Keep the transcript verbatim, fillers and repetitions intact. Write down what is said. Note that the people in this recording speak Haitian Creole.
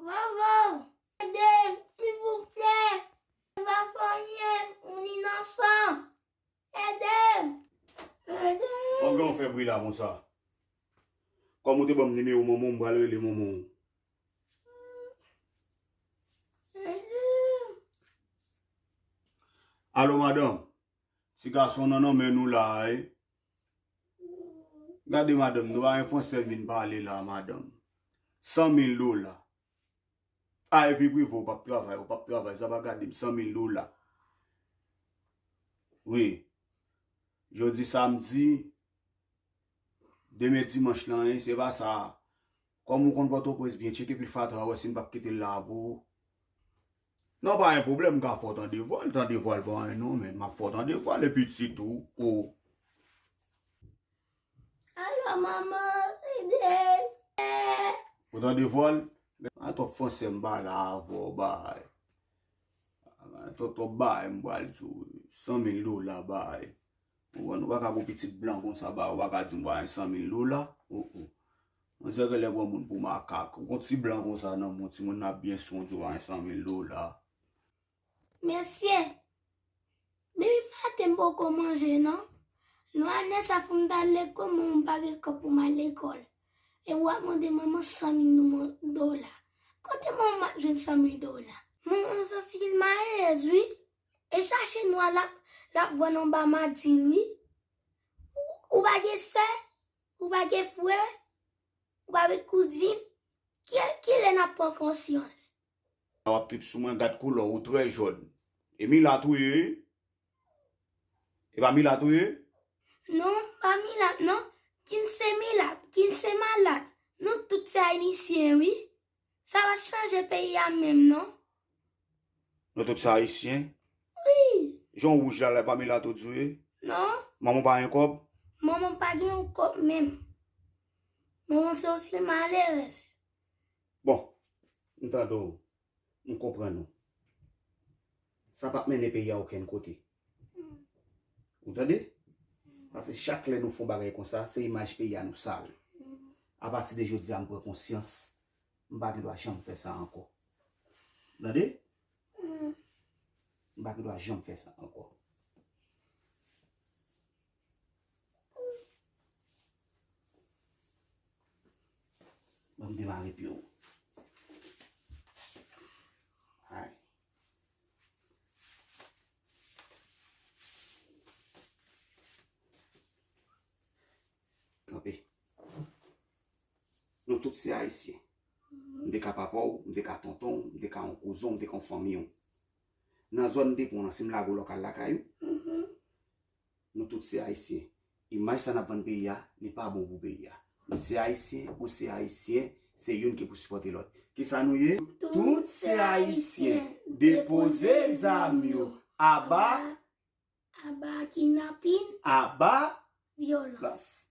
Vòvò, ede m, silvouplè. M pa fè anyen, moun inosan. Ede m. Ede m. Kòman w fè bri la konsa? Kòm ou te ban m nimewo manman w, m pral rele manman w. Ede m. Alo, madanm. Ti gason nan nan men nou la, wi. Gade, madanm, nou pa gen fransè vin pale la, madanm. San mil dola. A, epi prive, ou p ap travay, ou p ap travay, sa pa gade m, san mil dola. Wi. Jodi samdi, demen dimanch lan, en, se pa sa. Kòm ou konn Pòtoprens byen, tcheke pil fatra, wè si n p ap kite l la pou ou. Non, pa gen pwoblèm, m ka fè w tande vwa l, tande vwa l pa anyen non, men m ap fè w tande vwa l, epi ti tou, o. Alo, manman, ede m. Ou tande vwa l? A twòp fransè m pale avè w, bay. A twòp, twòp bay m pral di w, san mil dola, bay. Ou konprann, ou pa ka gon pitit blan konsa ba, ou pa ka di m ba yon san mil dola. O, o. Mwen se genlè pran moun pou makak. Ou gon ti blan konsa nan moun, timoun nan ap byen sou, ou di w ba yon san mil dola. Mesye, depi maten m poko manje non. Lwa nèt sa fè m t al lekòl, men m pa gen kòb pou m al lekòl. E w ap mande manman san mil dola. Kote manman m ap jwenn san mil dola? Manman m santi l malerèz, wi. E chache nwa l ap, l ap vwè nan ba madin, wi. Ou, ou pa gen sè, ou pa gen frè, ou pa gen kouzin. Ki, kilè n ap pran konsyans? W ap trip sou mwen, gad koulè w, ou trè jòn. E milat ou ye, wi? E pa milat ou ye? Non, m pa milat, non. Kin se milat, kin se malat. Nou tout se ayisyen, wi. Sa pa chanje peyi a menm, non. Nou tout se ayisyen? Wi. Jan w wouj la, la, e pa milat ou di w ye? Non. Manman w pa gen kòb? Manman m pa gen yon kòb menm. Manman m se yon fi malerèz. Bon, m tande w. M konprann ou. Sa p ap mennen peyi a okenn kote. Ou tande? Paske chak lè nou fè yon bagay konsa, se imaj peyi a nou sal. Apati de jodi a, m pran konsyans, m pa gen dwa janm fè sa ankò. Tande? M pa gen dwa janm fè sa ankò. Ban m demare pye w. Ay. Kanpe. Nou tout se ayisyen. M te ka papa w, m te ka tonton w, m te ka yon kouzen w, m te ka yon fanmi w. Nan zòn m te pran w lan, si m lage w la, w ka al lakay ou? Nou tout se ayisyen. Imaj sa n ap vann peyi a, li pa bon pou peyi a. M se ayisyen, ou se ayisyen, se youn ki pou sipòte lòt. Kisa nou ye? Tout se ayisyen. Depoze zam yo. Aba. Aba kidnapin. Aba vyolans.